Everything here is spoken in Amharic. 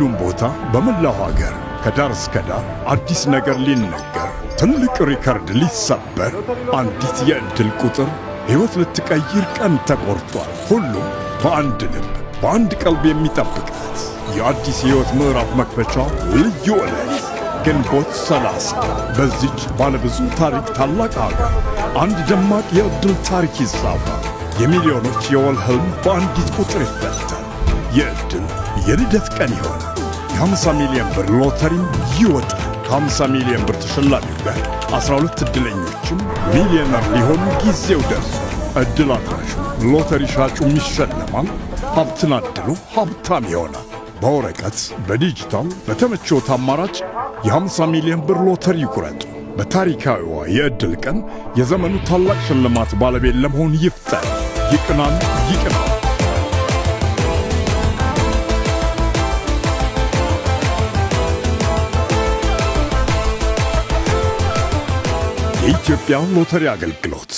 በሁሉም ቦታ በመላው ሀገር ከዳር እስከ ዳር አዲስ ነገር ሊነገር፣ ትልቅ ሪከርድ ሊሰበር፣ አንዲት የዕድል ቁጥር ሕይወት ልትቀይር ቀን ተቆርጧል። ሁሉም በአንድ ልብ በአንድ ቀልብ የሚጠብቃት የአዲስ ሕይወት ምዕራፍ መክፈቻ ልዩ ዕለት ግንቦት 30 በዚች ባለብዙ ታሪክ ታላቅ ሀገር አንድ ደማቅ የዕድል ታሪክ ይጻፋል። የሚሊዮኖች የወል ህልም በአንዲት ቁጥር ይፈታል። የዕድል የልደት ቀን ይሆናል። የ50 ሚሊዮን ብር ሎተሪም ይወጣል። ከ50 ሚሊዮን ብር ተሸላሚው ጋር 12 ዕድለኞችም ሚሊዮነር ሊሆኑ ጊዜው ደርሷል። ዕድል አድራሹ ሎተሪ ሻጩም ይሸለማል። ሀብትን አድሎ ሀብታም ይሆናል። በወረቀት፣ በዲጂታል፣ በተመቾት አማራጭ የ50 ሚሊዮን ብር ሎተሪ ይቁረጡ። በታሪካዊዋ የዕድል ቀን የዘመኑ ታላቅ ሽልማት ባለቤት ለመሆን ይፍጠር። ይቅናን፣ ይቅናል። የኢትዮጵያ ሎተሪ አገልግሎት።